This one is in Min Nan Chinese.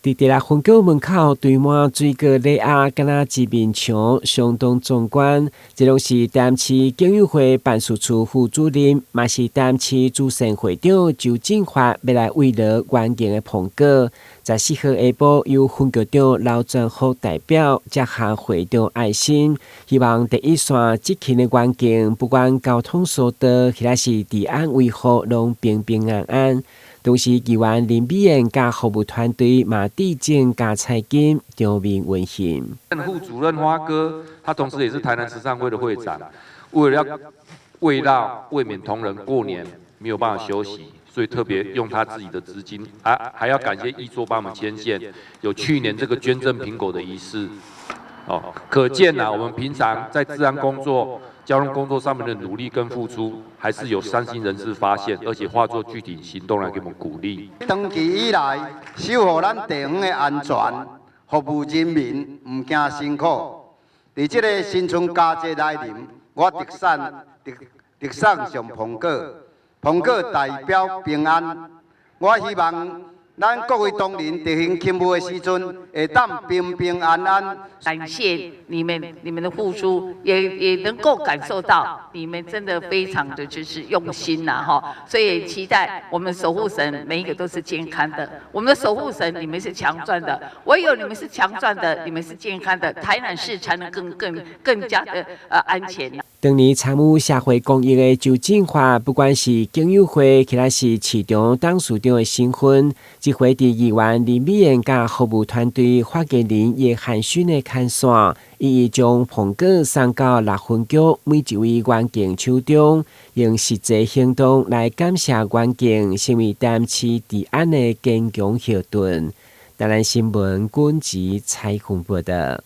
佇第六分局門口堆滿水果禮盒，敢若一面牆，相當壯觀。這攏是台南市警友會辦事處副主任，嘛是台南市慈善會長周進發，欲來慰勞員警的蘋果。14號下晡，由分局長劉全福代表接下會長愛心，希望第一線執勤的員警，不管交通疏導，或者是治安維護，攏平平安安。同時，議員林美燕佮服務團隊嘛致贈加彩金，場面溫馨。副主任花哥，他同時也是台南慈善會的會長，為了要慰勞慰勉同仁過年沒有辦法休息，所以特別用他自己的資金，啊，還要感謝議座幫我們牽線，有去年這個捐贈蘋果的儀式，哦，可見啊，我們平常在治安工作、交通工作上面的努力跟付出，還是有善心人士發現，而且化作具體行動來給我們鼓勵。長期以來，守護咱地方的安全，服務人民毋驚辛苦。佇這个新春佳節來臨，我特送特特送上蘋果，蘋果代表平安。我希望咱各位同仁執行勤務的時陣，會當平平安安。感謝你們，你們的付出，也能夠感受到你們真的非常的就是用心吶，哈。所以期待我們守護神每一個都是健康的，我們的守護神你們是強壯的，唯有你們是強壯的，你們是健康的，台南市才能更更更加的安全。當年參與社會公益的周進發，不管是警友會，或者是市長董事長的身份，這回佇議員林美燕佮服務團隊發言人葉漢勳的牽線，一一將蘋果送到六分局每一位員警手中，用實際行動來感謝員警，成為台南市治安的堅強後盾。台南新聞軍籍採訪報道。